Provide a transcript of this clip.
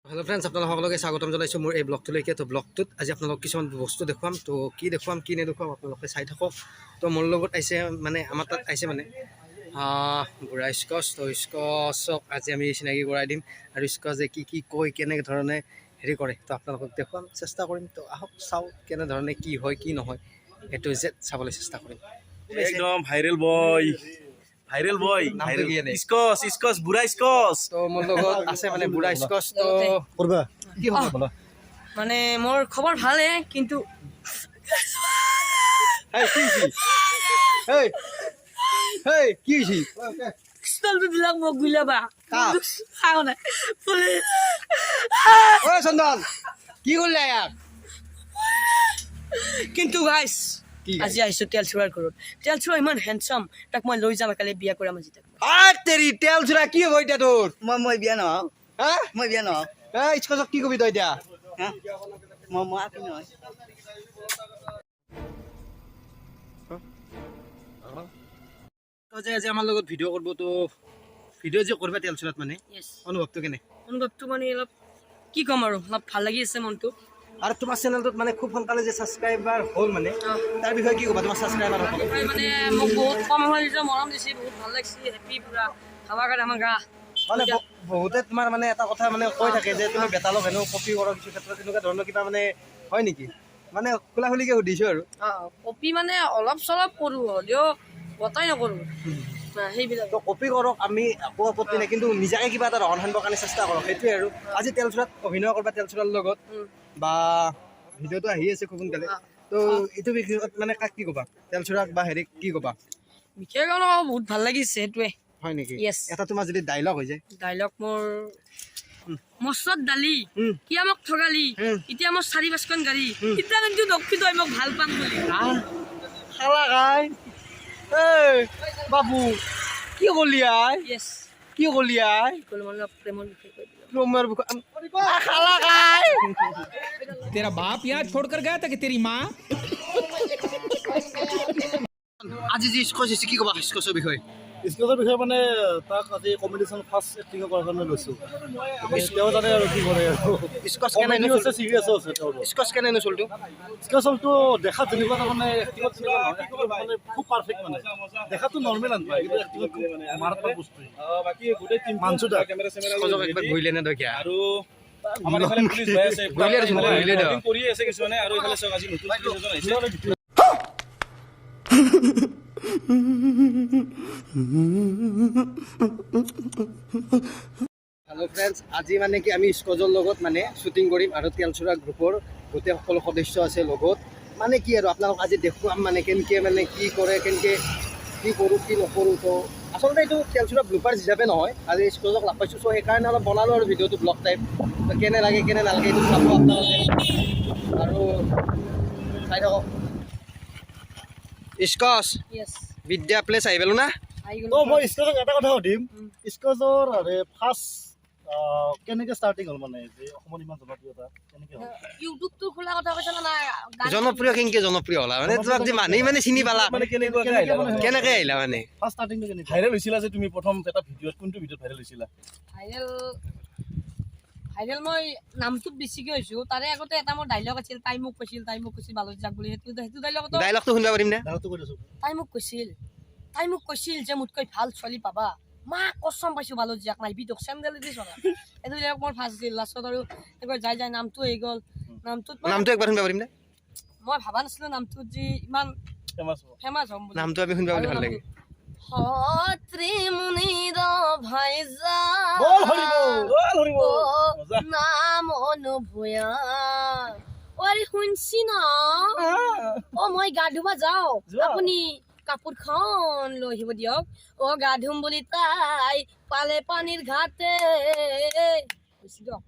Hello' friends, আপোনালোক সকলোকে স্বাগতম জনাইছোঁ মোৰ এই ব্লগটোলৈকে। তো ব্লগটোত আজি আপোনালোক কিছুমান বস্তু দেখুৱাম। তো কি দেখুৱাম, কি নেদেখুৱাম, আপোনালোকে চাই থাকক। তো মোৰ লগত আহিছে, মানে আমাৰ তাত আহিছে মানে বুঢ়া স্কচ। তো স্কচক আজি আমি চিনাকি কৰাই দিম আৰু স্কচে কি কি কয়, কেনেধৰণে হেৰি কৰে, তো আপোনালোকক দেখুৱাম চেষ্টা কৰিম। তো আহক চাওঁ কেনেধৰণে কি হয়, কি নহয়, এইটো জেড চাবলৈ চেষ্টা কৰিম। একদম ভাইৰেল বয়, ভাইৰেল বয়। নামটো কি এনেই? স্কচ, স্কচ, বুঢ়া স্কচ। তো মোৰ লগত আছে মানে বুঢ়া স্কচ। তো কৰবা। কি হ'ব বলা? মানে মোৰ খবৰ ভালে, কিন্তু হেই, কি হৈছে? হেই হেই, কি হৈছে? বিলাক মোক গুলিয়াবা। কাক? খাওঁ নাই পুলিচ। ঐ চন্দন, কি কৰিলে ইয়াক? কিন্তু গাইছ, কি? আজি আহিছো তেলচুৰাৰ ঘৰত। তেলচুৰা ইমান হেণ্ডচাম, তাক মই লৈ যাম, একালে বিয়া কৰাম আজি তাক। আ তেৰি, তেল চুৰা কি হ'ব এতিয়া তোৰ? মই বিয়া নহওঁ। হা? মই বিয়া নহওঁ। এ স্কচক কি কবি তই এতিয়া? হা, মই আপি নহয়। তই যে আজি আমাৰ লগত ভিডিঅ' কৰিব, তো ভিডিঅ' যে কৰিবা তেল চুৰাত, মানে অনুভৱটো কেনে? অনুভৱটো মানে অলপ কি ক'ম আৰু, অলপ ভাল লাগি আছে মনটো। আৰু তোমাৰ চেনেলটোত মানে খুব সোনকালে যে ছাবস্ক্ৰাইবাৰ হ'ল, মানে তাৰ বিষয়ে কি ক'বা তোমাৰ ছাবস্ক্ৰাইবাৰ সকলে? তাই মানে মোক বহুত কম সময় দিছে, মৰম দিছে, বহুত ভাল লাগিছে, হেপী, পুৰা ধামাকা ধামাকা। মানে বহুতে তোমাৰ মানে এটা কথা মানে কৈ থাকে যে তুমি বেতালক হেনো কপি কৰা কিছু ক্ষেত্ৰত, তেনেকুৱা ধৰণৰ কিবা মানে হয় নেকি? মানে খোলা খুলিকে সুধিছো আৰু। কপি মানে অলপ চলপ কৰোঁ, হ'লেও গোটাই নকৰোঁ সেইবিলাক। তো কপি কৰক, আমি একো আপত্তি নাই, কিন্তু নিজাকে কিবা এটা ৰহণ সানিবৰ কাৰণে চেষ্টা কৰক, সেইটোৱে। আৰু আজি তেলচুৰাত অভিনয় কৰবা তেলচুৰাৰ লগত বা ভিডিঅ'টো আহি আছে খুব সোনকালে। তো এইটো বিষয়ত মানে কাক কি ক'বা, তেলচুৰাক বা হেৰিক কি ক'বা? বিশেষ বহুত ভাল লাগিছে, সেইটোৱে। হয় নেকি? Yes. এটা তোমাৰ যদি ডাইলগ হৈ যায়। ডাইলগ মোৰ, মচত দালি, কিয় মোক ঠগালি, এতিয়া মোৰ চাৰি পাঁচখন গাড়ী, এতিয়া কিন্তু নকবি তই মোক ভাল পাম বুলি। খালা খাই, এই বাবু, কি কলি আই? য়েছ। কি কলি আই? ক'লো মানে অলপ প্ৰেমৰ বিষয়ে কৈ দিলোঁ। প্ৰেমৰ বিষয়ে খালা খাই। तेरा बाप यहाँ छोड़कर गया था कि तेरी माँ? আজি যি স্কচ হৈছে, কি ক'বা স্কচৰ বিষয়ে? স্কচৰ বিষয়ে মানে তাক আজি কম্পিটিশ্যন ফাৰ্ষ্ট এক্টিং কৰাৰ কাৰণে লৈছোঁ। তেওঁ জানে আৰু কি কৰে আৰু। স্কচ কেনে? কমেডিও আছে, চিৰিয়াছো আছে তেওঁৰ। স্কচ কেনেনো চলটো? স্কচলটো দেখাত যেনেকুৱা, তাৰমানে এক্টিঙত তেনেকুৱা নহয়। এক্টিঙত মানে খুব পাৰফেক্ট, মানে দেখাতটো নৰ্মেল আনপায়, কিন্তু এক্টিঙত খুব মাৰাত্মক বস্তু। বাকী গোটেই টিমটো মানচু দা। কেমেৰা চেমেৰা স্কচক একবাৰ ঘূৰিলে নে তই কিয়া? আৰু আমাৰ এইফালে পুলিচ ভাই আছে। ঘূৰিলে দেচোন, ঘূৰিলে দে। Recording কৰিয়ে আছে কিছুমানে। আৰু এইফালে চাওক, আজি নতুন পুলিচ এজন আহিছে। হেল্ল' ফ্ৰেণ্ডছ, আজি মানে কি আমি স্কজৰ লগত মানে শ্বুটিং কৰিম আৰু তেলচুৰা গ্ৰুপৰ গোটেই সকলো সদস্য আছে লগত। মানে কি আৰু আপোনালোক আজি দেখুৱাম মানে কেনেকৈ মানে কি কৰে, কেনেকৈ কি কৰোঁ, কি নকৰোঁ। তো আচলতে এইটো তেলচুৰা ব্লুপাৰ্ছ হিচাপে নহয়, আজি স্কজক লগ পাইছোঁ, চ' সেইকাৰণে অলপ বনালোঁ আৰু ভিডিঅ'টো ব্লগ টাইপ। তো কেনে লাগে, কেনে নালাগে, এইটো চাব আপোনালোকে আৰু চাই থাকক। স্কচ, য়েছ। বিদ্যা প্লেচ আহি পেলো না। আহি তো গ'লো। মই স্কচক এটা কথা সুধিম, স্কচৰ ফাৰ্ষ্ট কেনেকে ষ্টাৰ্টিং হ'ল, মানে যে অসমত ইমান জনপ্ৰিয়তা কেনেকে হ'ল? ইউটিউবটো খোলা কথা কৈছা না নাই গান? জনপ্ৰিয়, কেনেকে জনপ্ৰিয় হ'লা, মানে তোমাক যে মানুহে মানে চিনি পালা? মানে কেনেকুৱাকে আহিলা? মানে? কেনেকে আহিলা মানে? ফাৰ্ষ্ট ষ্টাৰ্টিংটো কেনেকে? ভাইৰেল হৈছিলা যে তুমি প্ৰথম এটা ভিডিঅ'ত, কোনটো ভিডিঅ'ত ভাইৰেল হৈছিলা? ভাইৰেল, ভাইৰেল মই নামটোত বেছিকে হৈছো। তাৰে আগতে এটা মোৰ ডাইলগ আছিল, তাই মোক কৈছিল বালত যাক বুলি, সেইটো ডাইলগতো। ডাইলগটো শুনিব পাৰিম নে? ডাইলগটো কৈ দিছো। তাই মোক কৈছিল যে মোতকৈ ভাল ছোৱালী পাবা, মা কচম পাইছো বালত যাক নাইবি তোক চেণ্ডেল দি চলা। এইটো ডাইলগ মোৰ ফাৰ্ষ্ট আছিল। লাষ্টত আৰু এনেকৈ যাই যাই নামটো আহি গ'ল নামটোত মই নামটো একবাৰ শুনিব পাৰিম নে? মই ভাবা নাছিলো নামটোত যে ইমান ফেমাছ হ'ব। ফেমাছ হ'ম বুলি। নামটো আমি শুনিব পাৰিলে ভাল লাগে। সত্ৰী মুনিৰ ভাইজা বল হৰি বল। বল হৰি বল। মজা। নাম অনুভূয়া অৰে শুনছি ন, অ মই গা ধুবা যাওঁ। যোৱা। আপুনি কাপোৰখন লৈ আহিব দিয়ক। অ গা ধুম বুলি তাই পালে পানীৰ ঘাটে। হৈছে দিয়ক।